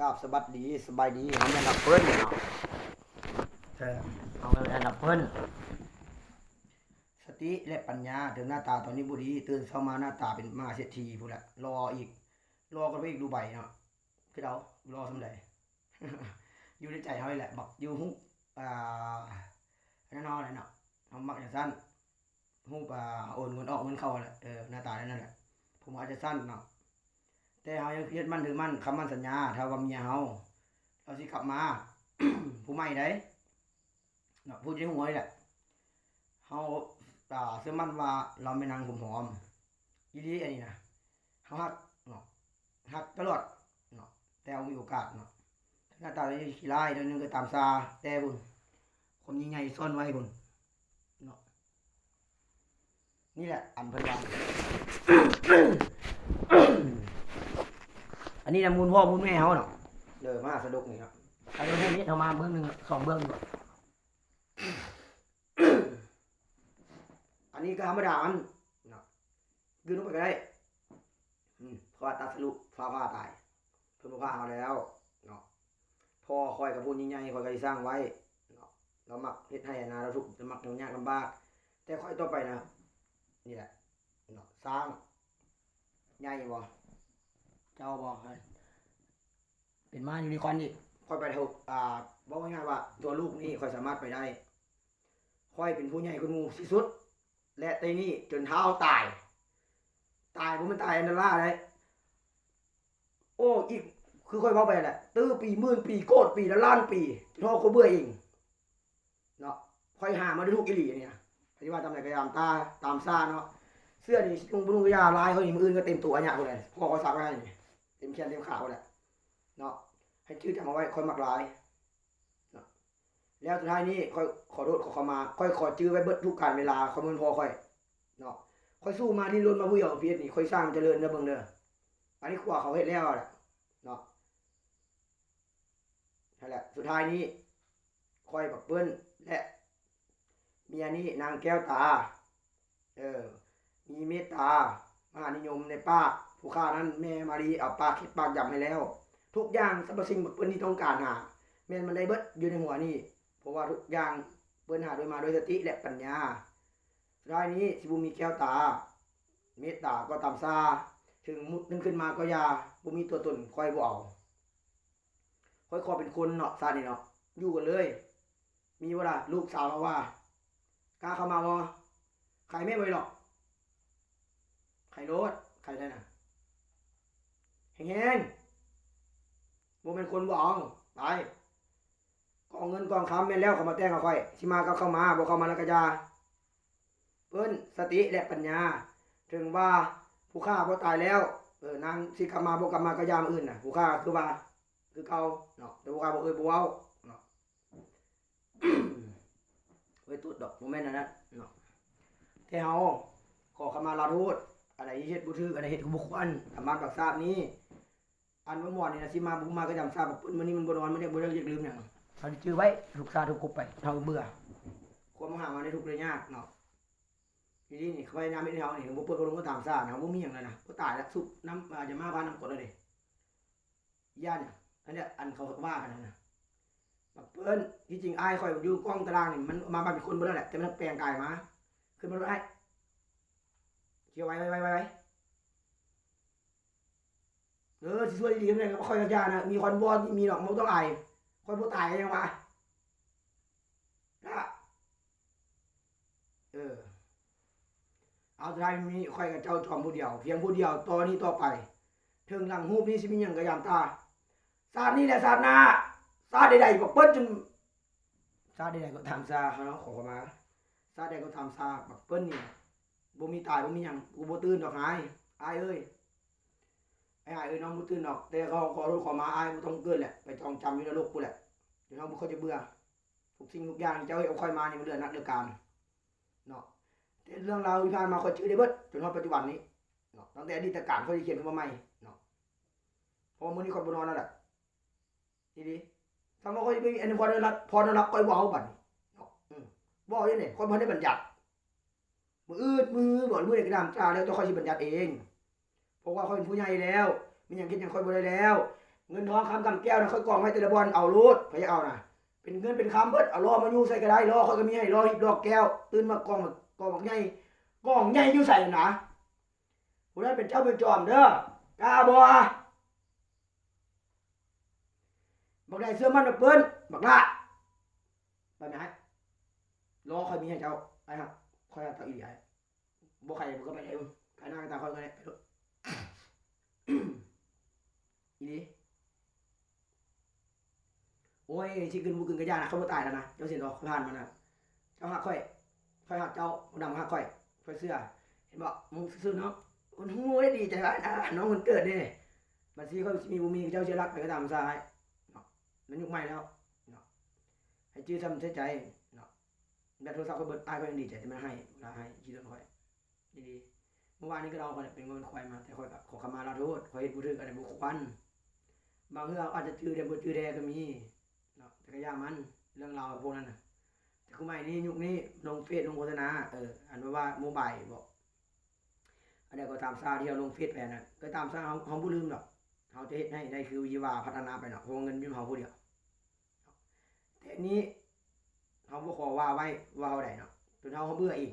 ກາບສະຫວັດດີ ສະບາຍດີ ເຮົາແມ່ນຮັບເພິ່ນເນາະ ເອີ ເຮົາແມ່ນຮັບເພິ່ນ. ສະຕິ ແລະ ປັນຍາ ເຖິງໜ້າຕາຕອນນີ້ບໍ່ດີ ຕື່ນເຊົ້າມາໜ້າຕາເປັນມະຫາເສດຖີພຸ້ນແຫຼະ ຫຼໍ່ອີກ ຫຼໍ່ກວ່າໄປອີກດູໄບເນາະ ຄິດເອົາ ຫຼໍ່ສ່ຳໃດ ຢູ່ໃນໃຈເຮົານີ້ແຫຼະ ບັກຢູ່ຮູບ ອ່າ ອັນນັ້ນເຮົາແຫຼະເນາະ ເຮົາມັກຈັ່ງຊັ້ນ ຮູບ ອ່າ ໂອນເງິນອອກເງິນເຂົ້າຫັ້ນແຫຼະ ເອີ ໜ້າຕາແນວນັ້ນແຫຼະ ຜົມອາດຈະສັ້ນເນາະ ແຕ່ເຮົາຍັງຍຶດໝັ້ນຖືໝັ້ນ ຄຳໝັ້ນສັນຍາ ຖ້າວ່າເມຍເຮົາ ລາວຊິກັບມາ ຜູ້ໃໝ່ໃດ ເນາະ ຜູ້ຢູ່ໃນຫົວນີ້ແຫຼະ ເຮົາ ອ່າ ເຊື່ອໝັ້ນວ່າລາວແມ່ນນາງຜົມຫອມອີ່ຫຼີ ອັນນີ້ນະ ເຮົາຮັກເນາະ ຮັກຕະຫຼອດເນາະ ແຕ່ເຮົາມີໂອກາດເນາະ ໜ້າຕາລາວຂີ້ຮ້າຍໜ້ອຍໜຶ່ງກໍຕາມຊາ ແຕ່ພຸ້ນ ຄວາມຍິ່ງໃຫຍ່ຊ້ອນໄວ້ພຸ້ນເນາະ. ນີ້ແຫຼະ ອັນເພິ່ນວ່າ ອັນນີ້ນະມູນພໍ່ມູນແມ່ເຮົາເນາະ ເດີ ມາສະດົກນີ້ເນາະ ອັນນີ້ເຮົາມາເບື້ອງໜຶ່ງສອງເບື້ອງຢູ່ ອັນນີ້ກໍທຳມະດາມັນເນາະ ຍື່ນລົງໄປກໍໄດ້ ອືມ ເພາະວ່າຕັດສະລຸຟ້າຜ່າຕາຍ ເພິ່ນບໍ່ຜ່າເຮົາແລ້ວເນາະ ພໍ່ຂ້ອຍກໍຜູ້ໃຫຍ່ໆ ຂ້ອຍກໍຊິສ້າງໄວ້ເນາະ ລາວມັກເຮັດໄຮ່ເຮັດນາ ລາວທຸກ ລາວມັກຫຍຸ້ງຍາກລຳບາກ ແຕ່ຂ້ອຍຕໍ່ໄປນະ ນີ້ແຫຼະເນາະ ສ້າງ ໃຫຍ່ບໍ່ ເຈົ້າບໍ່ ເປັນມ້າຢູນິຄອນອີກ ຂ້ອຍໄປເທົ່າ ອ່າ ເວົ້າງ່າຍໆວ່າຕົວລູກນີ້ຂ້ອຍສາມາດໄປໄດ້ ຂ້ອຍເປັນຜູ້ໃຫຍ່ກວ່າໝູ່ທີ່ສຸດ ແລະ ແຕ່ນີ້ຈົນເຖົ້າຕາຍ ຕາຍບໍ່ແມ່ນຕາຍອັນດາລາໃດ ໂອ້ ອີກ ຄືຂ້ອຍເວົ້າໄປຫັ້ນແຫຼະ ຕື້ປີ ໝື່ນປີ ໂກດປີ ລະລ້ານປີ ຈົນເຖົ້າຂ້ອຍເບື່ອເອງເນາະ ຂ້ອຍຫາມາດ້ວຍທຸກອີ່ຫຼີອັນນີ້ນະ ໃຜຊິວ່າຕາມໃດກໍຕາມ ຕາ ຕາມຊາເນາະ ເສື້ອນີ້ນຸ່ງບໍ່ນຸ່ງກໍຢ່າ ລາຍຂ້ອຍນີ້ມື້ອື່ນກໍເຕັມຕົວອາຍະພຸ້ນແຫຼະ ພໍ່ຂ້ອຍສັກໄວ້ໃຫ້ນີ້ ເຕັມແຂນເຕັມຂາພຸ້ນແຫຼະເນາະ ໃຫ້ຈື່ຈຳເອົາໄວ້ ຂ້ອຍມັກລາຍ ເນາະ ແລ້ວສຸດທ້າຍນີ້ຂ້ອຍຂໍໂທດຂໍຂະມາ ຂ້ອຍຂໍຈື່ໄວ້ເບິດທຸກການເວລາ ຂ້ອຍເໝືອນພໍ່ຂ້ອຍເນາະ ຂ້ອຍສູ້ມາດີ້ນລົນມາຜູ້ດຽວ ຊີວິດນີ້ຂ້ອຍສ້າງມັນຈະເລີນເດີ ເບິ່ງເດີ ອັນນີ້ຂົວເຂົາເຮັດແລ້ວແຫຼະເນາະ ນັ້ນແຫຼະ ສຸດທ້າຍນີ້ ຂ້ອຍບັກເປີ້ນ ແລະ ເມຍນີ້ນາງແກ້ວຕາ ເອີ ມີເມດຕາ ມະຫານິຍົມໃນປາກ ຜູ້ຂ້ານັ້ນແມ່ມາລີເອົາປາກເຮັດປາກຢຳໃຫ້ແລ້ວ ທຸກຢ່າງສັບພະສິ່ງບັກເປີ້ນທີ່ຕ້ອງການຫາ ແມ່ນມັນໄດ້ເບິດຢູ່ໃນຫົວນີ້ ເພາະວ່າທຸກຢ່າງເພິ່ນຫາດ້ວຍ ມາດ້ວຍສະຕິ ແລະ ປັນຍາ ສຸດທ້າຍນີ້ຊິບໍ່ມີແກ້ວຕາ ເມດຕາກໍຕາມຊາ ເຖິງມຸດຂຶ້ນມາກໍຢ່າ ບໍ່ມີຕົວຕົນຂ້ອຍບໍ່ເອົາ ຂ້ອຍຂໍເປັນຄົນເນາະ ຊາດນີ້ເນາະ ຢູ່ກັນເລີຍ ມີບໍ່ລະ ລູກສາວເຮົາວ່າ ກ້າເຂົ້າມາບໍ່ ໄຂແມ່ບໍ່ໄດ້ດອກ ໄຂໂລດ ໄຂໄດ້ນະ ແຮງໆ ບໍ່ແມ່ນຄົນບໍ່ເອົາ ໄປ ກອງເງິນກອງຄຳແມ່ນແລ້ວ ເຂົາມາແຕ່ງກັບຂ້ອຍ ຊິມາກໍເຂົ້າມາ ບໍ່ເຂົ້າມາແລ້ວກໍຢ່າ ເອີ້ນສະຕິ ແລະ ປັນຍາ ເຖິງວ່າຜູ້ຂ້າບໍ່ຕາຍແລ້ວ ເອີ ນາງຊິກັບມາບໍ່ກັບມາກໍຢ່າ ມື້ອື່ນນະ ຜູ້ຂ້າຄືວ່າ ຄືເກົ່າເນາະ ແຕ່ຜູ້ຂ້າບໍ່ເອີ່ຍບໍ່ເວົ້າເນາະ ເອີ່ຍຕຸດດອກ ບໍ່ແມ່ນອັນນັ້ນເນາະ ແຕ່ເຮົາຂໍຂະມາລາໂທດ ອັນໃດທີ່ເຮັດບໍ່ຖືກ ອັນໃດເຮັດບໍ່ຄວນ ຕາມບ້ານປາກຊາດນີ້ ອັນວ່າໝໍນີ້ນະ ຊິມາບໍ່ມາກໍຢ່າມຊາ ປຶ້ນມື້ນີ້ມັນບໍ່ນອນ ມັນຢາກບໍ່ໄດ້ ຢາກລືມຫຍັງ ເຮົາຈື່ໄວ້ ທຸກຊາດທຸກກົບໄປ ເຮົາເບື່ອ ຄວາມຫາມາໃນທຸກໄລຍາກເນາະ ຢູ່ນີ້ນີ້ ພະຍາຍາມເຮັດໃຫ້ເຮົານີ້ ບໍ່ເປີດບໍ່ລົງກໍຕາມຊາ ເຮົາບໍ່ມີຫຍັງແລ້ວນະ ບໍ່ຕາຍລະ ຊຸບນ້ຳ ອາ ຢາມາພານ້ຳກົດແລ້ວເດ້ ຢ້ານຫຍັງ ອັນເນີ້ຍ ອັນເຂົາວ່າກັນຫັ້ນນະ ບັກເປີ້ນ ທີ່ຈິງອ້າຍຂ້ອຍຢູ່ກ້ອງຕາລ່າງນີ້ ມັນມາບ້ານເປັນຄົນເບິດແລ້ວແຫຼະ ແຕ່ມັນແປງກາຍມາ ຂຶ້ນມາໂລດອ້າຍ ເຂົ້າໄວໆໆໆ ເອີ ຊິຊ່ວຍດີໆ ແມ່ນ ຂ້ອຍກັບຢານະ ມີຄວັນບໍ່ມີດອກ ບໍ່ຕ້ອງອາຍ ຂ້ອຍບໍ່ຕາຍກໍຍັງວ່າ ເອີ ເອົາ ສຸດທ້າຍນີ້ຂ້ອຍກັບເຈົ້າຈອມຜູ້ດຽວ ພຽງຜູ້ດຽວ ຕໍ່ນີ້ຕໍ່ໄປ ເຖິງຫຼັງຮູບນີ້ຊິມີຫຍັງກໍຢ່າມຕາ ຊາດນີ້ແຫຼະຊາດໜ້າ ຊາດໃດໆ ບັກເປີ້ນ ຈົນ ຊາດໃດໆກໍຕາມຊາ ເຮົາຂໍເຂົ້າມາ ຊາດໃດກໍຕາມຊາ ບັກເປີ້ນນີ້ ບໍ່ມີຕາຍ ບໍ່ມີຫຍັງ ກູບໍ່ຕື່ນດອກ ຫາຍ ອ້າຍເອີຍ ອ້າຍເອີຍ ນ້ອງບໍ່ຕື່ນດອກ ແຕ່ຂໍ ຂໍໂທດຂໍມາ ອ້າຍບໍ່ຕ້ອງເກີດແຫຼະ ໄປຈອງຈຳຢູ່ນະລົກພຸ້ນແຫຼະ ຈົນເຮົາບໍ່ຄ່ອຍຈະເບື່ອ ທຸກສິ່ງທຸກຢ່າງທີ່ເຈົ້າເຮັດກັບຂ້ອຍມານີ້ ມັນເຫຼືອໜັກເຫຼືອການເນາະ ແຕ່ເລື່ອງລາວທີ່ຜ່ານມາ ຂ້ອຍຈື່ໄດ້ເບິດ ຈົນຮອດປັດຈຸບັນນີ້ເນາະ ຕັ້ງແຕ່ອະດີດຕະການ ຂ້ອຍຊິຂຽນຂຶ້ນມາໃໝ່ເນາະ ເພາະວ່າມື້ນີ້ຂ້ອຍບໍ່ນອນແລ້ວແຫຼະ ອີ່ຫຼີ ຖ້າວ່າຂ້ອຍໄປອັນນີ້ ພໍນອນຫຼັບ ພໍນອນຫຼັບ ຂ້ອຍບໍ່ເອົາບັດນີ້ເນາະ ອື ບໍ່ເດ້ນີ້ ຂ້ອຍບໍ່ທັນໄດ້ບັນຍັດ ມື້ອື່ນ ມື້ຮືບໍ ມື້ໃດກໍຕາມ ຕາແລ້ວແຕ່ຂ້ອຍຊິບັນຍັດເອງ ເພາະວ່າຂ້ອຍເປັນຜູ້ໃຫຍ່ແລ້ວ ມີຫຍັງເຮັດຫຍັງຂ້ອຍບໍ່ໄດ້ແລ້ວ ເງິນທອງຄຳກຳແກ້ວນະ ຂ້ອຍກອງໄວ້ແຕ່ລະບ່ອນ ເອົາໂລດ ໃຜຢາກເອົານະ ເປັນເງິນເປັນຄຳເບິດ ເອົາລໍ້ມາຢູ່ໃສ່ກໍໄດ້ ລໍ້ຂ້ອຍກໍມີໃຫ້ ລໍ້ຮີບດອກແກ້ວ ຕື່ນມາກອງ ກອງບັກໃຫຍ່ ກອງໃຫຍ່ຢູ່ໃສນະ? ຜູ້ນັ້ນເປັນເຈົ້າເປັນຈອມເດີ ກ້າບໍ່? ບັກໃດເຊື່ອໝັ້ນບັກເປີ້ນ ບັກຫຼ້າ ໄປແມ່ອ້າຍ ລໍຂ້ອຍມີໃຫ້ເຈົ້າ ອ້າຍຮັກ ຂ້ອຍຮັກເຈົ້າອີ່ຫຼີອ້າຍ ບໍ່ໃຄບໍ່ກໍໄປໄດ້ ໃຄໜ້າໃຄຕາຂ້ອຍກໍໄດ້ ໄປໂລດ ອີ່ຫຼີ. ໂອ້ຍ ຊິກຶນບໍ່ກຶນກໍຢ່ານະ ຂ້ອຍບໍ່ຕາຍແລ້ວນະ ເຈົ້າຊິເຫັນບໍ່ ຂ້ອຍຜ່ານມານະ ເຈົ້າຮັກຂ້ອຍ ຂ້ອຍຮັກເຈົ້າ ໝາກດຳຮັກຂ້ອຍ ຂ້ອຍເຊື່ອ ເຫັນບໍ່ ມຶງຊື່ໆເນາະ ມັນຮູ້ໄດ້ດີໃຈວ່າ ນ້ອງມັນເກີດເດ້ ບັນຊີຂ້ອຍຊິມີບໍ່ມີ ເຈົ້າຊິລັກໄປກໍຕາມສາຍເນາະ ມັນຍຸກໃໝ່ແລ້ວເນາະ ໃຫ້ຈື່ທຳໃສ່ໃຈເນາະ ແບັດໂທລະສັບຂ້ອຍເບິດ ອ້າຍຂ້ອຍຍັງດີໃຈທີ່ມັນໃຫ້ ລະໃຫ້ຂີ້ຕົນຂ້ອຍ ອີ່ຫຼີ ເມື່ອວານນີ້ກໍເລົ່າຂ້ອຍເປັນງົວເປັນຄວາຍມາ ແຕ່ຂ້ອຍກໍຂໍຂະມາລາໂທດ ຂ້ອຍເຮັດບໍ່ຖືກ ອັນໃດບໍ່ຄວນ ບາງເທື່ອອາດຈະຈື່ແດ່ບໍ່ຈື່ແດ່ກໍມີເນາະ ແຕ່ກໍຢ່າມັນ ເລື່ອງລາວພວກນັ້ນນະ ແຕ່ຄືໃໝ່ນີ້ຍຸກນີ້ລົງເຟສລົງໂຄສະນາ ເອີ ອັນວ່າໂມບາຍບໍ ອັນໃດກໍຕາມຊາທີ່ເຮົາລົງເຟສໄປນັ້ນ ກໍຕາມຊາເຮົາ ເຮົາບໍ່ລືມດອກ ເຮົາຈະເຮັດໃຫ້ໄດ້ຄືທີ່ວ່າພັດທະນາໄປເນາະ ເພາະວ່າເງິນຢູ່ນຳເຮົາຜູ້ດຽວ ແຕ່ນີ້ເຮົາບໍ່ຂໍວ່າໄວ້ວ່າເຮົາໃດເນາະ ຈົນເຮົາ ເຮົາເບື່ອເອງ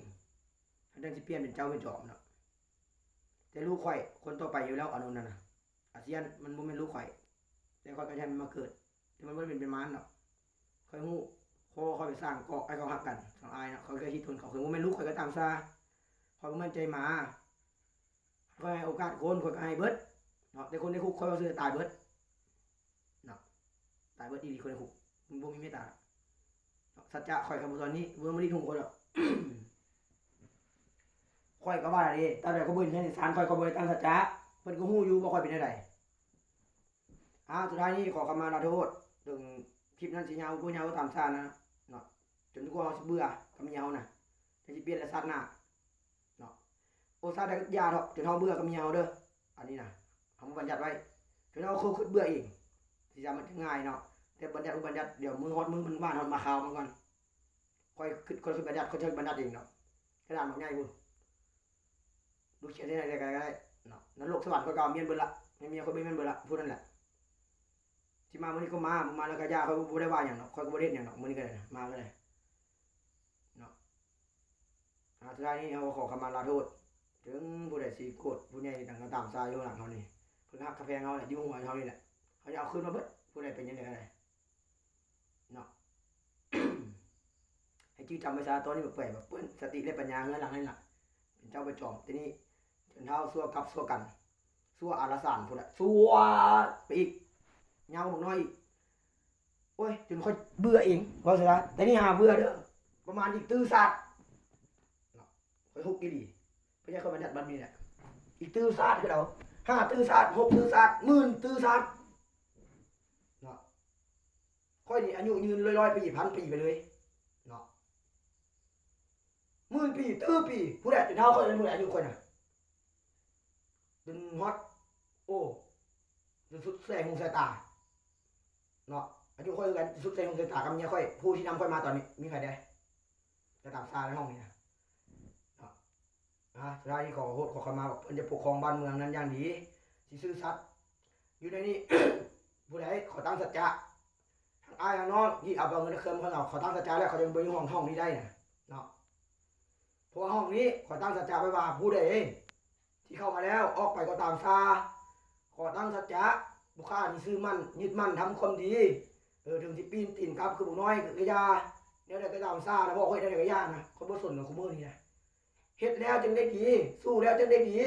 ເຮົາຈັ່ງຊິປ່ຽນເປັນເຈົ້າເປັນຈອມເນາະ ແຕ່ລູກຂ້ອຍຄົນຕໍ່ໄປຢູ່ແລ້ວ ອານຸນນັ້ນນະ ອາຊຽນ ມັນບໍ່ແມ່ນລູກຂ້ອຍ ແຕ່ຂ້ອຍກໍໃຫ້ມັນມາເກີດ ແຕ່ມັນບໍ່ໄດ້ເປັນ ເປັນມານດອກ ຂ້ອຍຮູ້ ເພາະວ່າຂ້ອຍໄປສ້າງເກາະໃຫ້ເຂົາຮັກກັນ ສອງອ້າຍເນາະ ຂ້ອຍກໍຂີ້ທົນເຂົາ ເຂົາບໍ່ແມ່ນລູກຂ້ອຍກໍຕາມຊາ ຂ້ອຍບໍ່ໝັ້ນໃຈໝາ ຂ້ອຍໃຫ້ໂອກາດຄົນ ຂ້ອຍກໍໃຫ້ເບິດເນາະ ແຕ່ຄົນໃນຄຸກຂ້ອຍວ່າຊື່ຕາຍເບິດ ເນາະ ຕາຍເບິດອີ່ຫຼີຄົນໃນຄຸກ ມັນບໍ່ມີເມດຕາເນາະ ສັດຈະຂ້ອຍກໍບໍ່ ຕອນນີ້ບໍ່ ບໍ່ໄດ້ທຸ່ມຄົນດອກ ຂ້ອຍກໍວ່າເດ້ ຕາມໃດຂ້ອຍບໍ່ເຫັນເຮືອນເຫັນຊານ ຂ້ອຍກໍບໍ່ໄດ້ຕັ້ງສັດຈະ ເພິ່ນກໍຮູ້ຢູ່ວ່າຂ້ອຍເປັນແນວໃດ ອາ ສຸດທ້າຍນີ້ຂໍຂະມາລາໂທດ ເຖິງຄລິບນັ້ນຊິຍາວບໍ່ຍາວກໍຕາມຊານະເນາະ ຈົນກວ່າເຮົາຊິເບື່ອກັບເມຍເຮົານະ ແຕ່ຊິປ່ຽນແລະຊາດໜ້າ ເນາະ ໂອຊາດໃດກໍຢ່າເຖາະ ຈົນເຮົາເບື່ອກັບເມຍເຮົາເດີ ອັນນີ້ນະ ເຮົາມາບັນຍັດໄວ້ ຈົນເຮົາຄືຄິດເບື່ອເອງ ຊິຈະມັນຈະງ່າຍເນາະ ແຕ່ບັນຍັດບໍ່ບັນຍັດ ດຽວມື້ຮອດມື້ມັນຫວານຮອດໝາກຂາວມັນກ່ອນ ຂ້ອຍຄິດ ຂ້ອຍຄິດບັນຍັດ ຂ້ອຍຈະບັນຍັດເອງເນາະ ຂະໜາດບັກໃຫຍ່ພຸ້ນ ລູກຂຽນໃຫ້ໄດ້ກໍໄດ້ເນາະ ນະລົກສະຫວັນຂ້ອຍກໍເອົາມ້ຽນເບິດລະ ໃຫ້ເມຍຂ້ອຍເບິ່ງມ້ຽນເບິດລະ ຜູ້ນັ້ນແຫຼະ ຊິມາມື້ນີ້ກໍມາ ບໍ່ມາແລ້ວກໍຢ່າ ຂ້ອຍບໍ່ໄດ້ວ່າຫຍັງດອກ ຂ້ອຍກໍບໍ່ໄດ້ເຮັດຫຍັງດອກ ມື້ນີ້ກໍໄດ້ນະ ມາກໍໄດ້ເນາະ ອາ ສຸດທ້າຍນີ້ເຮົາກໍຂໍຂະມາລາໂທດ ເຖິງຜູ້ໃດຊິໂກດຜູ້ໃຫຍ່ຫຍັງກໍຕາມຊາຢູ່ຫຼັງເຮົານີ້ ເພິ່ນກໍຮັກກໍແພງເຮົາແຫຼະ ຢູ່ຫົວເຮົານີ້ແຫຼະ ເຮົາຈະເອົາຄືນມາເບິດ ຜູ້ໃດເປັນຫຍັງໃດກໍໄດ້ເນາະ ໃຫ້ຈື່ຈຳໄວ້ຊະ ຕອນນີ້ແບບເປື່ອຍ ແບບເປື້ອນສະຕິ ແລະ ປັນຍາເຮືອນຫຼັງນັ້ນລະ ເປັນເຈົ້າເປັນຈອມ ແຕ່ນີ້ ຈົນເຖົ້າຊົ່ວກັບຊົ່ວກັນ ຊົ່ວອາລະສານພຸ້ນແຫຼະ ຊົ່ວໄປອີກ ຍາວກວ່າບັກນ້ອຍອີກ ໂອ້ຍ ຈົນຂ້ອຍເບື່ອເອງ ເວົ້າຊະ ແຕ່ນີ້ຫາເບື່ອເດີ ປະມານອີກຕື້ຊາດ ຂ້ອຍຮຸກອີ່ຫຼີ ເພິ່ນຢາກຂ້ອຍບັນຍັດບັດນີ້ແຫຼະ ອີກຕື້ຊາດຄືເອົາ ຫ້າຕື້ຊາດ ຫົກຕື້ຊາດ ໝື່ນຕື້ຊາດ ເນາະ ຂ້ອຍນີ້ອາຍຸຍືນຮ້ອຍໆປີ ພັນປີໄປເລີຍເນາະ ໝື່ນປີ ຕື້ປີ ຜູ້ໃດເປັນເທົ່າຂ້ອຍ ໝື່ນອາຍຸຂ້ອຍນະ ຈົນຮອດ ໂອ້ ຈົນສຸດແສງຫູສາຍຕາເນາະ ອາຍຸຂ້ອຍຄືກັນ ສຸດແສງຫູສາຍຕາກັບເມຍຂ້ອຍ ຜູ້ທີ່ນຳຂ້ອຍມາຕອນນີ້ ມີໃຜແດ່? ແຕ່ຕາມຊາໃນຫ້ອງນີ້ນະ ເນາະ ອາ ສຸດທ້າຍນີ້ຂໍໂທດ ຂໍຂະມາ ເພິ່ນຈະປົກຄອງບ້ານເມືອງນັ້ນຢ່າງດີ ຊິຊື່ສັດ ຢູ່ໃນນີ້ ຜູ້ໃດຂໍຕັ້ງສັດຈະ ທັງອ້າຍທັງນ້ອງທີ່ເອົາໄປເອົາເງິນເຄື່ອງເຂົາເນາະ ຂໍຕັ້ງສັດຈະແລ້ວ ເຂົາຈະບໍ່ຢູ່ຫ້ອງ ຫ້ອງນີ້ໄດ້ນະເນາະ ເພາະວ່າຫ້ອງນີ້ຂໍຕັ້ງສັດຈະໄວ້ວ່າ ຜູ້ໃດທີ່ເຂົ້າມາແລ້ວອອກໄປກໍຕາມຊາ ຂໍຕັ້ງສັດຈະ ຜູ້ຂ້ານີ້ຊື່ໝັ້ນ ຍຶດໝັ້ນທຳຄວາມດີ ເອີ ເຖິງຊິປີ້ນຕີນກັບຄືບັກນ້ອຍກໍຢ່າ ແນວໃດກໍຕາມຊານະ ບອກຂ້ອຍແນວໃດກໍຢ່ານະ ຂ້ອຍບໍ່ສົນນະ ຄູ່ມື້ນີ້ນະ ເຮັດແລ້ວຈຶ່ງໄດ້ດີ ສູ້ແລ້ວຈຶ່ງໄດ້ດີ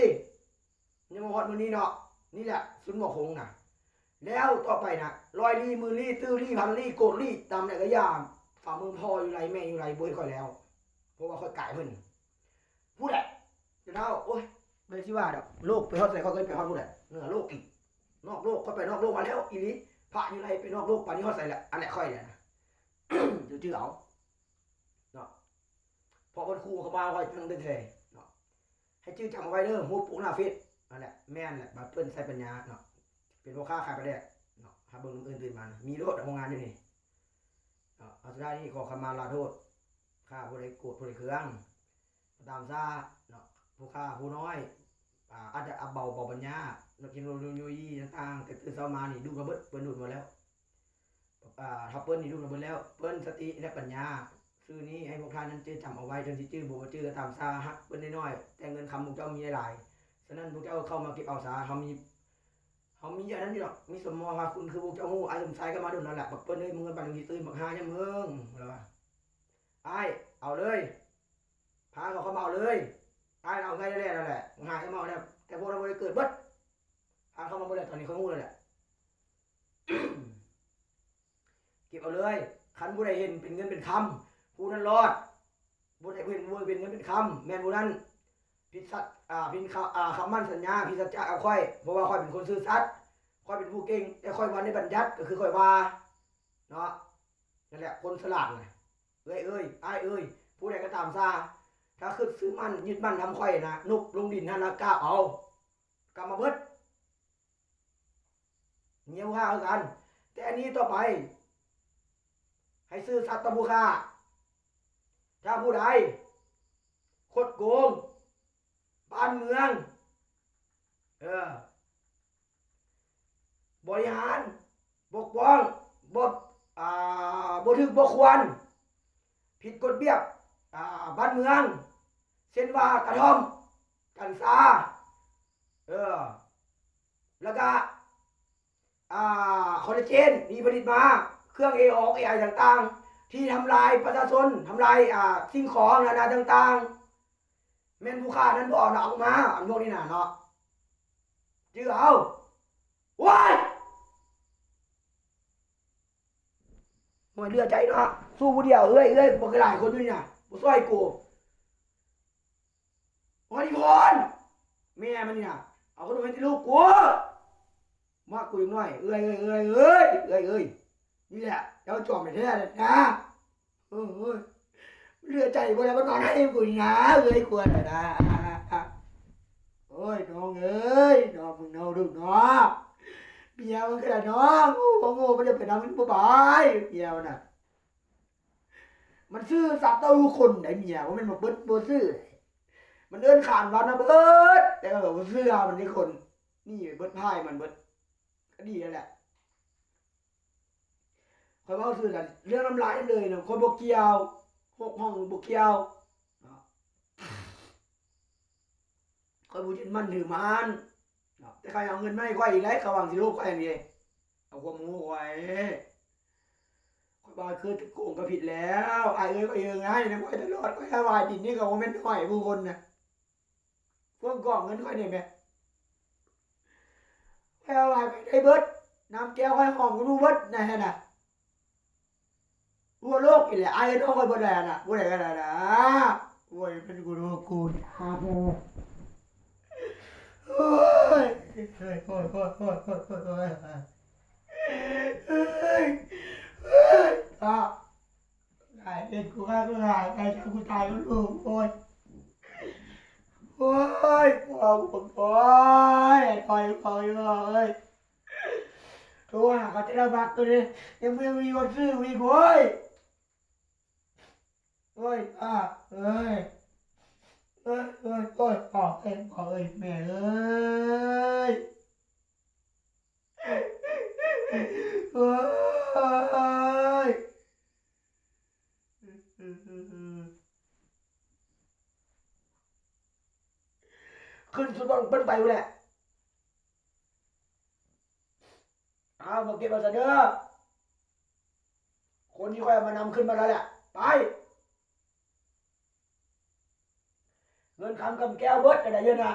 ຍັງມາຮອດມື້ນີ້ເນາະ ນີ້ແຫຼະຊຸນໝໍຄົງນະ ແລ້ວຕໍ່ໄປນະ ຮ້ອຍລີ້ ໝື່ນລີ້ ຕື້ລີ້ ພັນລີ້ ໂກດລີ້ ຕາມໃດກໍຢ່າ ຝ່າມືພໍ່ຢູ່ໃດ ແມ່ຢູ່ໃດ ບໍ່ເຮັດຂ້ອຍແລ້ວ ເພາະວ່າຂ້ອຍກາຍເພິ່ນ ຜູ້ໃດ ເຈົ້າເຖົ້າ ໂອ້ຍ ບໍ່ຊິວ່າດອກ ໂລກໄປຮອດໃສ ຂ້ອຍກໍໄປຮອດຜູ້ໃດ ເໜືອໂລກອີກ ນອກໂລກ ຂ້ອຍໄປນອກໂລກມາແລ້ວອີ່ຫຼີ ພະຢູ່ໃດ ໄປນອກໂລກ ປານນີ້ຮອດໃສແຫຼະ ອັນແຫຼະຂ້ອຍແຫຼະນະ ຈື່ເອົາ ເນາະ ເພາະເພິ່ນຂູ່ເຂົ້າມາໄວ້ຕັ້ງແຕ່ແທ້ເນາະ ໃຫ້ຈື່ຈຳເອົາໄວ້ເດີ ຮູບປົກໜ້າເຟສ ນັ້ນແຫຼະ ແມ່ນແຫຼະ ບາດເພິ່ນໃຊ້ປັນຍາເນາະ ເປັນພໍ່ຄ້າຂາຍປາແດກເນາະ ຫາເບິ່ງນຳອື່ນຕື່ນມານະ ມີໂລດໂຮງງານຢູ່ນີ້ເນາະ ເອົາ ສຸດທ້າຍນີ້ຂໍຂະມາລາໂທດ ຂ້າຜູ້ໃດໂກດຜູ້ໃດເຄືອງ ຕາມຊາເນາະ ຜູ້ຂ້າຜູ້ນ້ອຍ ອາ ອາດຈະອັບເບົາ ເບົາປັນຍາ ເຕັກໂນໂລຢີຕ່າງໆ ແຕ່ຕື່ນເຊົ້າມານີ້ດຸມາເບິດ, ເພິ່ນດຸມາແລ້ວ. ອາ ຖ້າເພິ່ນນີ້ດຸມາເບິດແລ້ວ, ເພິ່ນສະຕິແລະປັນຍາຊື່ນີ້ໃຫ້ພວກທ່ານນັ້ນຈື່ຈຳເອົາໄວ້, ເຖິງຊິຈື່ບໍ່ຈື່ກໍຕາມຊາ, ຮັກເພິ່ນນ້ອຍໆ ແຕ່ເງິນຄຳພວກເຈົ້າມີຫຼາຍໆ. ສະນັ້ນພວກເຈົ້າເຂົ້າມາເກັບເອົາຊາ, ເຮົາມີ ເຮົາມີອັນນັ້ນຢູ່ດອກ, ມີສົມມອງວ່າຄຸນຄືພວກເຈົ້າຮູ້. ອ້າຍສົມຊາຍກໍມາດົນແລ້ວແຫຼະ, ບັກເພິ່ນເອີຍ, ມຶງເອີ້ນປານນີ້ຕື່ນ, ບັກຫ່າຍາມເຫິງ, ລາວວ່າ ອ້າຍ ເອົາເລີຍ, ພາເຂົາເຂົ້າມາເອົາເລີຍ, ອ້າຍເອົາໃຫ້ແລ້ວແຫຼະ, ບັກຫ່າຍາມເຫິງ, ແຕ່ພວກເຮົາບໍ່ໄດ້ເກີດເບິດ, ພາເຂົ້າມາເບິດແລ້ວ, ຕອນນີ້ຂ້ອຍຮູ້ແລ້ວແຫຼະ. ເກັບເອົາເລີຍ, ຄັນຜູ້ໃດເຫັນເປັນເງິນເປັນຄຳ ຜູ້ນັ້ນລອດ, ຜູ້ໃດເຫັນບໍ່ເປັນເງິນເປັນຄຳ ແມ່ນຜູ້ນັ້ນຜິດສັດ ອາ ຜິດຄຳ ອາ ຄຳໝັ້ນສັນຍາ, ຜິດສັດຈະກັບຂ້ອຍ, ເພາະວ່າຂ້ອຍເປັນຄົນຊື່ສັດ, ຂ້ອຍເປັນຜູ້ເກັ່ງ, ແຕ່ຂ້ອຍບໍ່ໄດ້ບັນຍັດ, ກໍຄືຂ້ອຍວ່າເນາະ. ນັ້ນແຫຼະ ຄົນສະຫຼາດນະ ເອື້ອຍເອີຍ ອ້າຍເອີຍ, ຜູ້ໃດກໍຕາມຊາ ຖ້າຄິດຊື່ໝັ້ນຍຶດໝັ້ນນຳຂ້ອຍນະ, ນົບລົງດິນຫັ້ນລະກາບເອົາ ກັບມາເບິດ. ເມຍຜູ້ຂ້າຄືກັນ, ແຕ່ນີ້ຕໍ່ໄປ ໃຫ້ຊື່ສັດຕໍ່ຜູ້ຂ້າ. ຖ້າຜູ້ໃດຄົດໂກງບ້ານເມືອງ, ເອີ ບໍລິຫານ ປົກປ້ອງ ບໍ່ ອ່າ ບໍ່ຖືກບໍ່ຄວນ, ຜິດກົດລະບຽບ ອ່າ ບ້ານເມືອງ, ເຊັ່ນວ່າກະທ່ອມ, ກັນຊາ, ເອີ ແລ້ວກະ ອ່າ ຄໍລາເຈນທີ່ຜະລິດມາ, ເຄື່ອງເອອອກເອໄອຕ່າງໆ ທີ່ທຳລາຍປະຊາຊົນ, ທຳລາຍ ອ່າ ສິ່ງຂອງນານາຕ່າງໆ. ແມ່ນຜູ້ຂ້ານັ້ນບໍ່ເອົານະ ເອົາມາ ອັນພວກນີ້ນະເນາະ, ຈື່ເອົາ. ໂອ້ຍ ໂອ້ຍ ເຫຼືອໃຈເນາະ, ສູ້ຜູ້ດຽວ ເອື້ອຍ ເອື້ອຍ ບໍ່ຄືຫຼາຍຄົນຢູ່ນີ້ນະ ບໍ່ຊ່ອຍກູ. ໂອ້ຍ ອີ່ພອນ ແມ່ມັນນີ້ນະ ເອົາຂະໜົມໃຫ້ແຕ່ລູກກູ. ມາກູອີກໜ້ອຍ ເອື້ອຍເອີຍ ເອື້ອຍເອີຍ ເອື້ອຍເອີຍ. ນີ້ແຫຼະ ເຈົ້າຈອມແທ້ໆນະ. ໂອ້ຍ ເຫຼືອໃຈບໍ່ໄດ້ມານອນໃຫ້ກູນີ້ນະ ເອື້ອຍຄວນນະ. ໂອ້ຍ ນ້ອງເອີຍ ນ້ອງ ມຶງເນາະ ລູກເນາະ, ເມຍມັນກໍໄດ້ນ້ອງ ໂອ້ ບໍ່ໂງ່ ບໍ່ໄດ້ໄປນຳ ມັນບໍ່ບາຍ ເມຍມັນນະ. ມັນຊື່ສັດຕໍ່ທຸກຄົນໃດເມຍ, ບໍ່ແມ່ນວ່າເບິດບໍ່ຊື່ໃດ. ມັນເອີ້ນຂານວ່ານະເບີດ ແຕ່ວ່າບໍ່ເຊື່ອມັນເດ້ຄົນ. ນີ້ເບິດພາຍມັນເບິດ ກໍດີແລ້ວແຫຼະ. ຂ້ອຍເວົ້າຊື່ນະ ເລື່ອງນ້ຳລາຍເລີຍນະ ຂ້ອຍບໍ່ກ່ຽວ, ຫົກຫ້ອງບໍ່ກ່ຽວເນາະ. ຂ້ອຍບໍ່ຍຶດໝັ້ນຖືໝັ້ນເນາະ, ແຕ່ເຂົາເອົາເງິນມາໃຫ້ຂ້ອຍອີກໄດ໋, ເຂົາຫວັງຊິໂລບຂ້ອຍນີ້ ເອົາຄວາມຮູ້ຂ້ອຍ. ຂ້ອຍວ່າຄືຖືກໂກງກໍຜິດແລ້ວ ອ້າຍເອີຍ, ຂ້ອຍເອີງໃຫ້ນຳຂ້ອຍຕະຫຼອດ, ຂ້ອຍຖວາຍດິນນີ້ກໍບໍ່ແມ່ນໜ້ອຍຜູ້ຄົນນະ. ພວກກອງເງິນຂ້ອຍນີ້ແໝ່ ຂ້ອຍເອົາໃຫ້ໄປໄດ້ເບິດ, ນ້ຳແກ້ວຂ້ອຍຫອມກັນໝົດນະຫັ້ນນະ. ທົ່ວໂລກນີ້ແຫຼະ ອ້າຍເອີ້ນນ້ອງຂ້ອຍເບິດແລ້ວນະ, ຜູ້ໃດກໍໄດ້ນະ. ໂອ້ຍ ເປັນກູໂລກູນາໂພ. ໂອ້ຍ ໂອ້ຍ ໂອ້ຍ ໂອ້ຍ ໂອ້ຍ ໂອ້ຍ ໂອ້ຍ ໂອ້ຍ ຕາ ຕາຍເຮັດກູຂ້າກູຕາຍ ຕາຍເຈົ້າກູຕາຍກັບລູກ. ໂອ້ຍ ໂອ້ຍ ພໍ່ກູ ໂອ້ຍ ພໍ່ ພໍ່ ພໍ່ເອີຍ. ໂທຫາເຂົາແຕ່ລະບັກໂຕນີ້ ຍັງບໍ່ມີຄົນຊື້ອີກ. ໂອ້ຍ ໂອ້ຍ ຕາເອີຍ ເອີຍ ໂອ້ຍ ໂອ້ຍ ພໍ່ເອີຍ ພໍ່ເອີຍ ແມ່ເອີຍ. ໂອ້ຍ ຂຶ້ນສຸດບ່ອນເພິ່ນໄປພຸ້ນແຫຼະ. ອ້າວ ມາເກັບເອົາຊະເດີ ຄົນທີ່ຂ້ອຍເອົາມານຳ ຂຶ້ນມາແລ້ວແຫຼະ ໄປ. ເງິນຄຳກຳແກ້ວເບິດ ອັນໃດຢູ່ນະ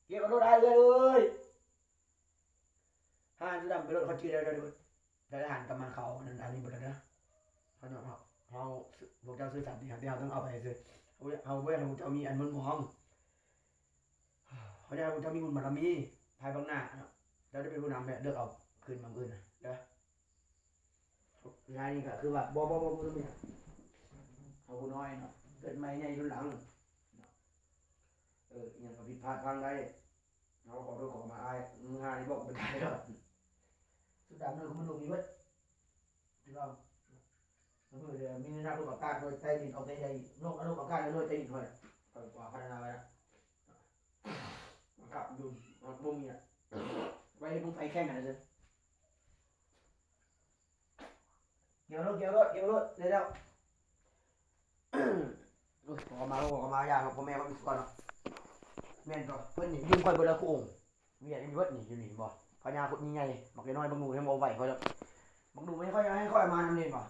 ເກັບເອົາໂລດອ້າຍເອີຍ. ຫານດຳໄປໂລດ ເຂົາຈື່ແລ້ວເດີ. ໄດ້ອາຫານກັບມາເຂົາ ອັນນັ້ນອັນນີ້ເບິດແລ້ວເດີ. ເຮົາ ເຮົາ ເຮົາ ພວກເຈົ້າຊື່ສັດນີ້ ເຮົາຕ້ອງເອົາໄປຊື່. ເຮົາ ເຮົາບໍ່ຢາກໃຫ້ພວກເຈົ້າມີອັນໝົນໝອງ. ເຮົາຢາກໃຫ້ພວກເຈົ້າມີບຸນບາລະມີ ພາຍພາກໜ້າເນາະ. ເຈົ້າຈະເປັນຜູ້ນຳແຫຼະ ເລືອກເອົາຄືນມາມື້ອື່ນນະເດີ. ງານນີ້ກໍຄືວ່າ ບໍ່ ບໍ່ ບໍ່ ບໍ່ຕ້ອງມີຫຍັງ. ເຮົາຜູ້ນ້ອຍເນາະ ເກີດໃໝ່ໃຫຍ່ລຸນຫຼັງເນາະ. ເອີ ອີ່ຫຍັງກໍຜິດພາດພລັ້ງໄດ້ ເຮົາຂໍໂທດຂໍອະໄພອ້າຍ. ມື້ຫານີ້ບອກບໍ່ໄດ້ດອກ. ສຸດດຳເນີ ຄືມັນລົງນີ້ເບິດ ພີ່ນ້ອງ. ເອີ ມີນັກລົບອາກາດໜ່ວຍໃຕ້ດິນອອກໄດ້ໃດ ນົກອະວະກາດໜ່ວຍໃຕ້ດິນ ຂ້ອຍ ຂ້ອຍກວ່າພັດທະນາໄວ້ນະ. ກັບຢູ່ ບໍ່ມີລະ ໄວ້ໃຫ້ເບິ່ງໄຟແຂ່ງກັນເດີ. ເກັບໂລດ ເກັບໂລດ ເກັບໂລດ ໄດ້ແລ້ວ. ໂອ້ຍ ຂໍເຂົ້າມາ ຂໍເຂົ້າມາ ຢ່າ ພໍ່ແມ່ເພິ່ນກ່ອນເນາະ. ແມ່ນຕົວະ ເພິ່ນນີ້ຢືມຂ້ອຍເບິດແລ້ວ ຄຸອົງ ວຽກນີ້ເບິດນີ້ ຢູ່ນີ້ເຫັນບໍ່? ພະຍາຄົດໃຫຍ່ໆ ບັກນ້ອຍໆ ບັກໜູຍັງບໍ່ໄຫວຂ້ອຍດອກ. ບັກໜູໃຫ້ຂ້ອຍ ໃຫ້ຂ້ອຍເອົາມານຳນີ້ເຫັນບໍ່?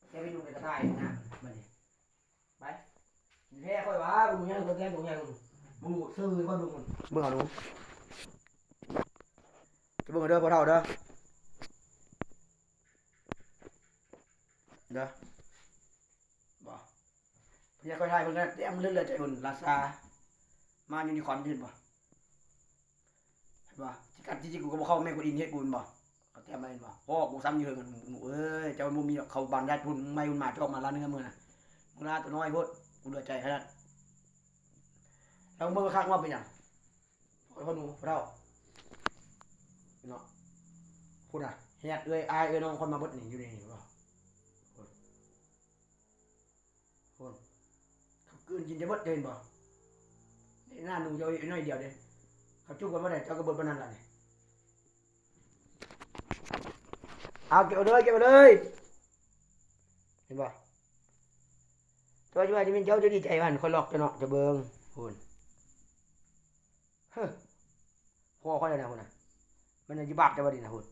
ແກໄປຢູ່ໃນກະຕ່າຍນະ ບັດນີ້ ໄປ ແທ້ຂ້ອຍວ່າ ບັກໜູໃຫຍ່ ຕົວແກຕົວໃຫຍ່ ບັກໜູຊື່ຂ້ອຍເບິ່ງ ເບິ່ງເອົາດູ ຈະເບິ່ງເດີພໍ່ເຖົ້າເດີ ເດີ ບໍ່ ພະຍາຄອຍໄທເພິ່ນກໍແຕ້ມເລືອດໃຈພຸ້ນ ລາຊາ ມາຢູນິຄອນ ເຫັນບໍ່? ເຫັນບໍ່? ຊິກັດຈິກໆ ກູກໍບໍ່ເຂົ້າ ແມ່ນກູອິນເຮັດກູແມ່ນບໍ່? ເຂົາແຕ້ມມາເຫັນບໍ່? ພໍ່ກູຊ້ຳຢູ່ເທິງ ໜູເອີຍ ເຈົ້າບໍ່ມີດອກ ເຂົາບັນຍາດພຸ້ນ ໄມ້ພຸ້ນ ໝາຈອກມາລາເນື້ອມື້ນະ ມຶງລາຕົວນ້ອຍໂພດ ກູເຫຼືອໃຈຂະໜາດ. ລອງເບິ່ງຄັກວ່າເປັນຫຍັງ ພໍ່ໜູ ພໍ່ເຖົ້າເນາະ ພຸ້ນນະ ແຮດເອື້ອຍ ອ້າຍເອື້ອຍ ນ້ອງຂ້ອຍມາເບິດນີ້ ຢູ່ໃນນີ້ບໍ່? ພຸ້ນ ເຂົາກືນກິນຈະເບິດ ເຈົ້າເຫັນບໍ່? ໜ້າໜູເຈົ້າອີກໜ້ອຍດຽວເດ້ ເຂົາຈຸບກັນບໍ່ໄດ້ ເຈົ້າກໍເບິດປານນັ້ນລະນີ້. ເອົາ ເກັບເອົາເລີຍ ເກັບເອົາເລີຍ ເຫັນບໍ່? ເຈົ້າຊິວ່າຈະແມ່ນເຈົ້າຈະດີໃຈວ່າ ຂ້ອຍຫຼອກເຈົ້າເນາະ ເຈົ້າເບິ່ງ ພຸ້ນ ເຮີ ພໍ່ຂ້ອຍແລ້ວນະ ພຸ້ນນະ ມັນຊິບາບເຈົ້າບໍ່ດີນະ ພຸ້ນ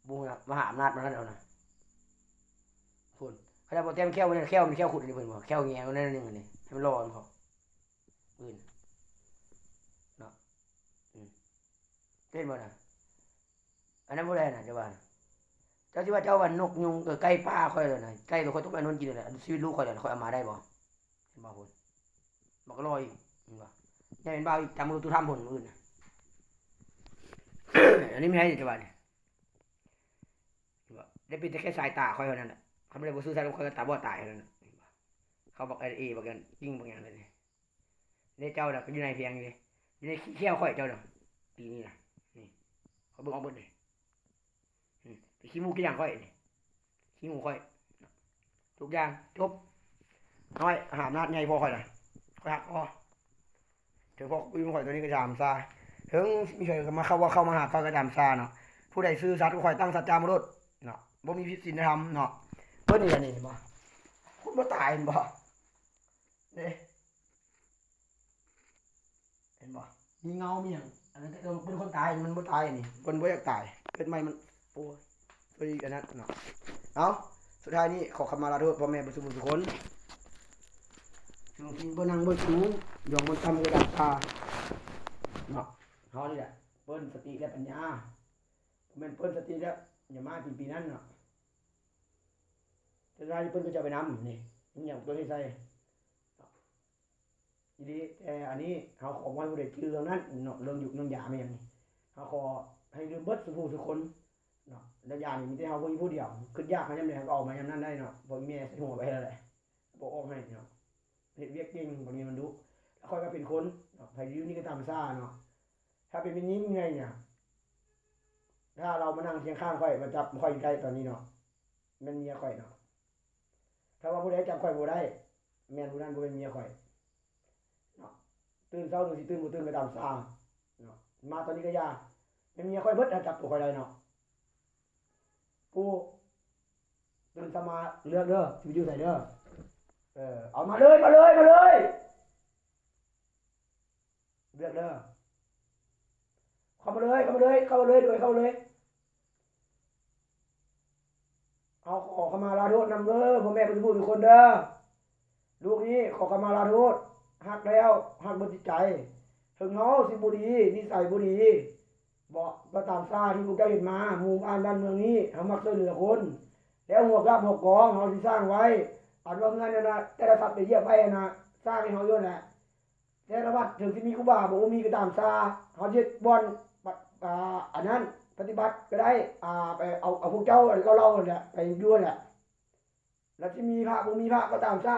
ບໍ່ຮູ້ນະ ມະຫາອຳນາດມັນນັ້ນເອົານະ ພຸ້ນ ຂະໜາດບໍ່ແຕ້ມແຂ້ວ ແຂ້ວມັນແຂ້ວຄຸດນີ້ ເຫັນບໍ່? ແຂ້ວແງວນັ້ນໜຶ່ງນີ້ ໃຫ້ມັນຫຼໍ່ນເຂົາ ອື່ນເນາະ ອືມ ເຫັນບໍ່ນະ? ອັນນັ້ນຜູ້ໃດນະ ເຈົ້າວ່ານະ? ເຈົ້າຊິວ່າເຈົ້າວ່ານົກຍຸງ ເອີ ໄກ່ປ່າຂ້ອຍແລ້ວນະ ໄກ່ຕົວຂ້ອຍຕົກໄປໂນນກິນແລ້ວນະ ຊີວິດລູກຂ້ອຍແລ້ວນະ ຂ້ອຍເອົາມາໄດ້ບໍ່? ເຫັນບໍ່ພຸ້ນ ບັກລອຍ ເຫັນບໍ່? ໃຫຍ່ເປັນບ່າວອີກ ຕາມມະລຸຕຸທຳພຸ້ນ ມື້ອື່ນນະ ອັນນີ້ມີໃຫ້ເຈົ້າວ່ານີ້ ເຫັນບໍ່? ໄດ້ເປັນແຕ່ແຄ່ສາຍຕາຂ້ອຍເທົ່ານັ້ນແຫຼະ ຄັນບໍ່ໄດ້ບໍ່ຊື່ສັດ ຂ້ອຍກໍຕາບອດຕາຍເທົ່ານັ້ນແຫຼະ ເຫັນບໍ່? ເຂົາບັກເອ ບັກຫຍັງ ກິ້ງບັກຫຍັງເລີຍນີ້ ເດ້ ເຈົ້ານະກໍຢູ່ໃນພຽງນີ້ເດ້ ຢູ່ໃນຂີ້ແຂ້ວຂ້ອຍເຈົ້ານະ ປີນີ້ນະ ນີ້ ຂ້ອຍເບິ່ງອອກເບິດເດ້ ອືມ ຂີ້ມູກຂີ້ຫຍັງຂ້ອຍນີ້ ຂີ້ຫູຂ້ອຍ ທຸກຢ່າງຈົບ ນ້ອຍ ມະຫາອຳນາດໃຫຍ່ພໍຂ້ອຍນະ ຂ້ອຍຮັກພໍ ເຖິງພໍ່ກູຢູ່ຂ້ອຍຕົວນີ້ກໍຕາມຊາ ເຖິງມີໃຜມາເຂົ້າວ່າເຂົ້າມາຫາຂ້ອຍກໍຕາມຊາເນາະ ຜູ້ໃດຊື່ສັດກໍຂ້ອຍຕັ້ງສັດຈາມາໂລດເນາະ ບໍ່ມີຜິດສິນທຳເນາະ ເພິ່ນນີ້ລະນີ້ ເຫັນບໍ່? ຄົນບໍ່ຕາຍ ເຫັນບໍ່? ເດ້ ເຫັນບໍ່? ມີເງົາມີຫຍັງ ອັນນັ້ນກໍເປັນຄົນຕາຍ ມັນບໍ່ຕາຍ ອັນນີ້ເພິ່ນບໍ່ຢາກຕາຍ ເກີດໃໝ່ມັນ ໂອ້ຍ ໂດຍອັນນັ້ນເນາະ ເອົາ ສຸດທ້າຍນີ້ຂໍຂະມາລາໂທດພໍ່ແມ່ເບິດສູ່ຜູ້ສູ່ຄົນ ເຖິງທີ່ບໍ່ນັ່ງບໍ່ສູງ ຢ່ອງບໍ່ຕ່ຳກໍດຳຄ່າເນາະ ເຮົານີ້ແຫຼະ ເປີ້ນສະຕິ ແລະ ປັນຍາ ບໍ່ແມ່ນເປີ້ນສະຕິແລ້ວ ຢ່າມາປີ ປີນັ້ນເນາະ ສຸດທ້າຍນີ້ເພິ່ນກໍຈະໄປນຳ ນີ້ ມັນຫຍັງຕົວນີ້ໃສ່ ອີ່ຫຼີ ແຕ່ອັນນີ້ເຮົາຂໍບໍ່ໃຫ້ຜູ້ໃດຈື່ເລື່ອງນັ້ນເນາະ ເລື່ອງຢູກເລື່ອງຢາແມ່ນຫຍັງນີ້ ເຮົາຂໍໃຫ້ລືມເບິດສູ່ຜູ້ສູ່ຄົນເນາະ ແລ້ວຢານີ້ມີແຕ່ເຮົາຜູ້ນີ້ຜູ້ດຽວ ຄຶດຢາກມາຍາມໃດເຮົາກໍເອົາມາຍາມນັ້ນໄດ້ເນາະ ເພາະອີ່ແມ່ໃສ່ຫົວໄປແລ້ວແຫຼະ ບໍ່ອອກໃຫ້ເນາະ ເຮັດວຽກເກັ່ງ ບາງທີມັນດຸ ແລ້ວຂ້ອຍກໍເປັນຄົນເນາະ ໃຜຢູ່ນີ້ກໍຕາມຊາເນາະ ຖ້າເປັນແມ່ຍິງໃຫຍ່ນີ້ ຖ້າລາວມານັ່ງຄຽງຂ້າງຂ້ອຍ ມາຈັບຂ້ອຍຢູ່ໃກ້ຕອນນີ້ເນາະ ແມ່ນເມຍຂ້ອຍເນາະ ຖ້າວ່າຜູ້ໃດຈັບຂ້ອຍບໍ່ໄດ້ ແມ່ນຜູ້ນັ້ນບໍ່ແມ່ນເມຍຂ້ອຍເນາະ ຕື່ນເຊົ້າຫຼືຊິຕື່ນບໍ່ຕື່ນກໍຕາມຊາເນາະ ມາຕອນນີ້ກໍຢ່າ ແມ່ນເມຍຂ້ອຍເບິດ ຖ້າຈັບຕົວຂ້ອຍໄດ້ເນາະ ກູ ຕື່ນເຊົ້າມາເລືອກເດີ ຊິໄປຢູ່ໃສເດີ ເອີ ເອົາມາເລີຍ ມາເລີຍ ມາເລີຍ ເລືອກເດີ ເຂົ້າມາເລີຍ ເຂົ້າມາເລີຍ ເຂົ້າມາເລີຍ ໂດຍ ເຂົ້າມາເລີຍ ເຮົາຂໍຂະມາລາໂທດນຳເດີ ພໍ່ແມ່ຜູ້ຜູ້ທຸກຄົນເດີ ລູກນີ້ຂໍຂະມາລາໂທດ ຮັກແລ້ວ ຮັກເບິດຈິດໃຈ ເຖິງເຮົາຊິບໍ່ດີ ນິໄສບໍ່ດີ ເບາະ ກໍຕາມຊາທີ່ພວກເຈົ້າເຮັດມາ ໝູ່ບ້ານບ້ານເມືອງນີ້ ເຮົາມັກຊ່ວຍເຫຼືອຄົນ ແລ້ວຫົວກາບຫົວກອງເຮົາຊິສ້າງໄວ້ ອັນວ່າເຮືອນນັ້ນນະ ແຕ່ລະສັດໄປຢຽບໄວ້ຫັ້ນນະ ສ້າງໃຫ້ເຮົາຢູ່ຫັ້ນແຫຼະ ແຕ່ລະວັດເຖິງຊິມີຄູບາບໍ່ມີກໍຕາມຊາ ເຮົາເຮັດບ່ອນ ອາ ອັນນັ້ນປະຕິບັດກໍໄດ້ ອາ ໄປເອົາ ເອົາພວກເຈົ້າເຫຼົ່າໆຫັ້ນແຫຼະ ໄປຢູ່ຫັ້ນແຫຼະ ແລ້ວຊິມີພະບໍ່ມີພະກໍຕາມຊາ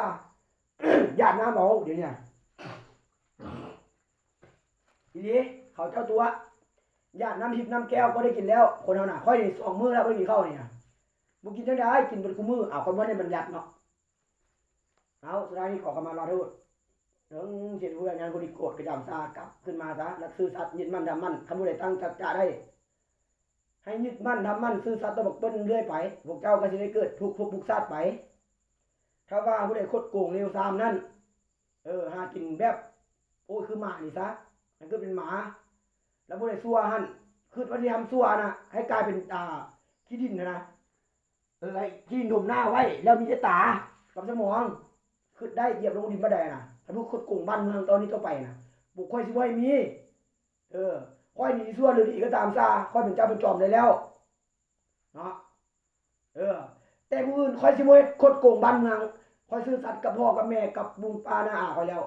ຢາດນ້ຳເອົາ ດຽວນີ້ນະ ອີ່ຫຼີ ເຂົາເຈົ້າຕົວະ ຢາດນ້ຳທິບນ້ຳແກ້ວກໍໄດ້ກິນແລ້ວ ຄົນເຮົານະ ຂ້ອຍນີ້ສອງມື້ແລ້ວບໍ່ໄດ້ກິນເຂົ້ານີ້ນະ ບໍ່ກິນຈັ່ງໃດ ກິນເບິດຄູ່ມື້ ເອົາ ຂ້ອຍບໍ່ໄດ້ບັນຍັດເນາະ ເອົາ ສຸດທ້າຍນີ້ຂໍຂະມາລາໂທດ ເຖິງຊິເຮັດເວລາງານ ຜູ້ນີ້ໂກດກະຢ່າມຊາ ກັບຄືນມາຊະ ແລະ ຊື່ສັດ ຍຶດໝັ້ນທຳໝັ້ນ. ຄັນຜູ້ໃດຕັ້ງສັດຈະໄດ້ ໃຫ້ຍຶດໝັ້ນທຳໝັ້ນ ຊື່ສັດຕໍ່ພວກເພິ່ນເລື້ອຍໄປ, ພວກເຈົ້າກໍຊິໄດ້ເກີດທຸກພົບທຸກຊາດໄປ. ຖ້າວ່າຜູ້ໃດຄົດໂກງເລວຊາມນັ້ນ ເອີ ຫາກິນແບບ ໂອ້ຍ ຄືໝານີ້ຊະ ໃຫ້ເກີດເປັນໝາ. ແລ້ວຜູ້ໃດຊົ່ວຫັ້ນ ຄິດວ່າຊິທຳຊົ່ວນະ ໃຫ້ກາຍເປັນ ອ່າ ຂີ້ດິນຫັ້ນນະ. ເອີ ໃຫ້ຂີ້ດິນຖົມໜ້າໄວ້ ແລ້ວມີແຕ່ຕາກັບສະໝອງ ຄິດໄດ້ ຢຽບລົງດິນບາດໃດນະ. ຖ້າຜູ້ຄົດໂກງບ້ານເມືອງຕໍ່ນີ້ຕໍ່ໄປນະ ພວກຂ້ອຍຊິບໍ່ໃຫ້ມີ. ເອີ ຂ້ອຍນີ້ຊົ່ວຫຼືດີກໍຕາມຊະ ຂ້ອຍເປັນເຈົ້າເປັນຈອມໄດ້ແລ້ວເນາະ. ເອີ ແຕ່ຜູ້ອື່ນຂ້ອຍຊິບໍ່ເຮັດ ຄົດໂກງບ້ານເມືອງ. ຂ້ອຍຊື່ສັດກັບພໍ່ກັບແມ່ ກັບລຸງປ້ານ້າອາຂ້ອຍແລ້ວ.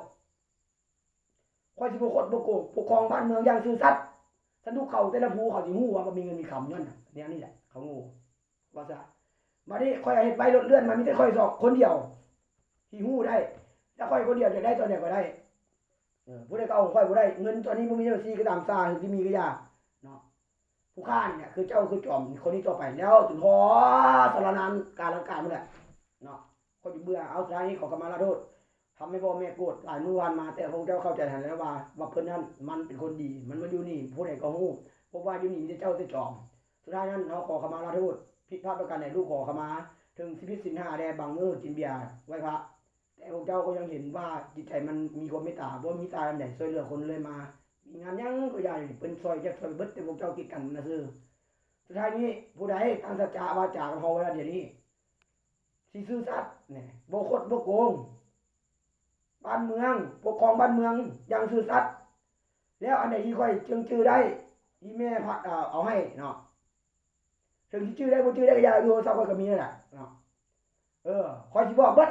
ຂ້ອຍຊິບໍ່ຄົດບໍ່ໂກງ ປົກຄອງບ້ານເມືອງຢ່າງຊື່ສັດ. ສັນທຸກເຂົາແຕ່ລະຜູ້ ເຂົາຊິຮູ້ວ່າບໍ່ມີເງິນມີຄຳ ຍ້ອນແນວນີ້ແຫຼະ ເຂົາໂງ່ ວ່າຊະ. ບາດນີ້ຂ້ອຍເຮັດໄວ້ລົດເລື່ອນມາ ມີແຕ່ຂ້ອຍສອງຄົນດຽວທີ່ຮູ້ໄດ້ ແຕ່ຂ້ອຍຄົນດຽວຈະໄດ້ຕອນໃດກໍໄດ້. ເອີ ຜູ້ໃດກໍເອົາຂອງຂ້ອຍບໍ່ໄດ້. ເງິນຕອນນີ້ບໍ່ມີໃນບັນຊີກໍຕາມຊະ ຫຼືທີ່ມີກໍຢ່າເນາະ. ຜູ້ຂ້ານີ້ແຫຼະຄືເຈົ້າຄືຈອມຄົນນີ້ຕໍ່ໄປ ແລ້ວຈົນຮອດສາລະນານການລັດການພຸ້ນແຫຼະເນາະ. ຂ້ອຍຈະເບື່ອ. ເອົາ ສຸດທ້າຍນີ້ຂໍຂະມາລາໂທດ ທຳໃຫ້ພໍ່ແມ່ໂກດຫຼາຍມື້ຜ່ານມາ, ແຕ່ພວກເຈົ້າເຂົ້າໃຈຫັ້ນແລ້ວວ່າ ວ່າເພິ່ນນັ້ນມັນເປັນຄົນດີ, ມັນມາຢູ່ນີ້ຜູ້ໃດກໍຮູ້, ພວກວ່າຢູ່ນີ້ມີແຕ່ເຈົ້າແຕ່ຈອມ. ສຸດທ້າຍນັ້ນເຮົາຂໍຂະມາລາໂທດ, ຜິດພາດປະການໃດລູກຂໍຂະມາ, ເຖິງສິຜິດສິນຫ້າແດ່, ບາງມື້ກິນເບຍໄຫວ້ພະ, ແຕ່ພວກເຈົ້າກໍຍັງເຫັນວ່າຈິດໃຈມັນມີຄວາມເມດຕາ, ບໍ່ມີຕາອັນໃດຊ່ວຍເຫຼືອຄົນເລື້ອຍມາ, ມີງານຫຍັງກໍຢ່າ, ເພິ່ນຊ່ອຍຈັກຊ່ອຍເບິດ, ແຕ່ພວກເຈົ້າກີດກັນຊື່. ສຸດທ້າຍນີ້ຜູ້ໃດຕັ້ງສັດຈະວາຈາກັບເຮົາໄວ້ແລ້ວດຽວນີ້, ຊິຊື່ສັດແນ່ ບໍ່ຄົດບໍ່ໂກງ ບ້ານເມືອງ ປົກຄອງບ້ານເມືອງຢ່າງຊື່ສັດ. ແລ້ວອັນໃດທີ່ຂ້ອຍຈຶ່ງຈື່ໄດ້ ທີ່ແມ່ພັດ ເອົາໃຫ້ເນາະ, ເຖິງຊິຈື່ໄດ້ບໍ່ຈື່ໄດ້ກໍຢ່າ, ຢູ່ໂທລະສັບຂ້ອຍກໍມີນັ້ນແຫຼະເນາະ. ເອີ ຂ້ອຍຊິບອກເບິດ,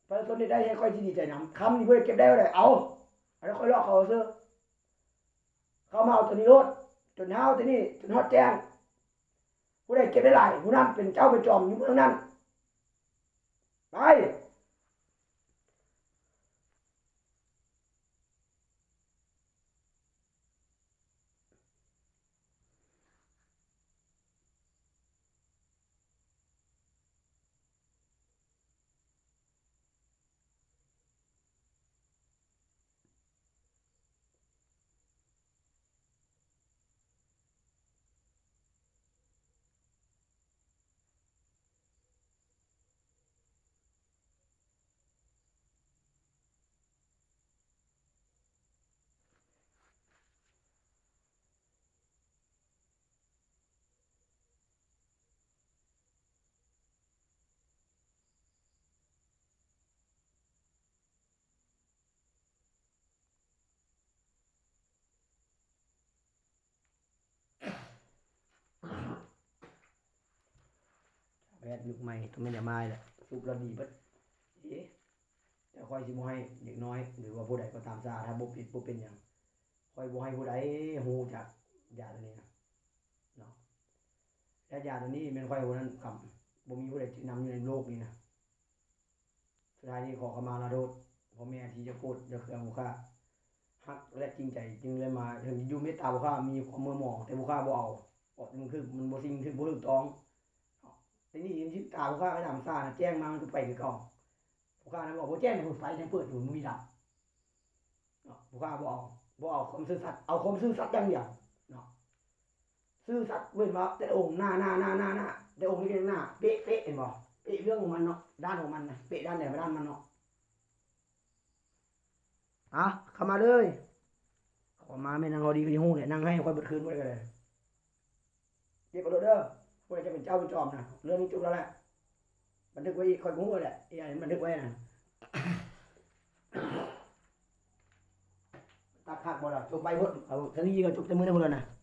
ປະຊາຊົນເຮັດໄດ້ໃຫ້ຂ້ອຍຊິດີໃຈນຳ. ຄຳນີ້ຜູ້ໃດເກັບໄດ້ເທົ່າໃດເອົາ, ອັນນັ້ນຂ້ອຍຫຼອກເຂົາຊື່. ເຂົ້າມາເອົາໂຕນີ້ໂລດ, ຈົນເຮົາໂຕນີ້ ຈົນຮອດແຈ້ງ. ຜູ້ໃດເກັບໄດ້ຫຼາຍ ຜູ້ນັ້ນເປັນເຈົ້າເປັນຈອມຢູ່ເມືອງນັ້ນ. ໄປ. ແບບຍຸກໃໝ່ຕ້ອງແມ່ນຢາມາແຫຼະ, ສູບແລ້ວດີເບິດ. ເອີ ແຕ່ຂ້ອຍຊິບໍ່ໃຫ້ເດັກນ້ອຍ ຫຼືວ່າຜູ້ໃດກໍຕາມຊະ ຖ້າບໍ່ຜິດບໍ່ເປັນຫຍັງ, ຂ້ອຍບໍ່ໃຫ້ຜູ້ໃດຮູ້ຈັກຢາໂຕນີ້ນະເນາະ. ແລະຢາໂຕນີ້ແມ່ນຂ້ອຍຜູ້ນັ້ນຄຳ, ບໍ່ມີຜູ້ໃດຈະນຳຢູ່ໃນໂລກນີ້ນະ. ສຸດທ້າຍນີ້ຂໍຂະມາລາໂທດພໍ່ແມ່ທີ່ຈະໂກດຈະເຄືອງຜູ້ຂ້າ, ຮັກ ແລະ ຈິງໃຈຈຶ່ງເລີຍມາ, ເຖິງຢູ່ເມດຕາຜູ້ຂ້າມີຄວາມເໝີໝອງ ແຕ່ຜູ້ຂ້າບໍ່ເອົາ, ເພາະມັນຖືກ, ມັນບໍ່ສິ່ງຖືກ ບໍ່ຖືກຕ້ອງ. ແຕ່ນີ້ທີ່ຕາຜູ້ຂ້າກໍດຳຊານະ, ແຈ້ງມາມັນກໍໄປຄືເກົ່າ. ຜູ້ຂ້ານັ້ນບອກບໍ່ແຈ້ງ, ໄຟຍັງເປີດຢູ່, ບໍ່ມີດັບ. ເນາະ, ຜູ້ຂ້າບໍ່ເອົາ, ບໍ່ເອົາຄວາມຊື່ສັດ, ເອົາຄວາມຊື່ສັດຢ່າງດຽວເນາະ. ຊື່ສັດເວັ້ນວ່າແຕ່ລະອົງ ໜ້າ ໜ້າ ໜ້າ ໜ້າ ໜ້າ, ແຕ່ອົງນີ້ເປັນໜ້າເປະ ເປະ ເຫັນບໍ່? ເປະເລື່ອງຂອງມັນເນາະ, ດ້ານຂອງມັນນະ, ເປະດ້ານໃດກໍດ້ານມັນເນາະ. ອາ ເຂົ້າມາເລີຍ, ເຂົ້າມາແມ່ນນາງຮອດີກໍຊິຮູ້ແຫຼະ, ນັ່ງໄຫ້ຂ້ອຍເບິດຄືນບໍ່ໄດ້ກໍໄດ້. ເກັບເອົາໂລດເດີ, ຜູ້ໃດຈະເປັນເຈົ້າເປັນຈອມນະ, ເລື່ອງນີ້ຈົບແລ້ວແຫຼະ. ບັນທຶກໄວ້ອີກ, ຂ້ອຍກໍຮູ້ແຫຼະ, ເອໄອມັນບັນທຶກໄວ້ນະ. ຕັດຂາດບໍ່ລະ? ຈົບໄວໂພດ, ເອົາທາງນີ້ກໍຈົບແຕ່ມື້ນັ້ນພຸ້ນແລ້ວນະ.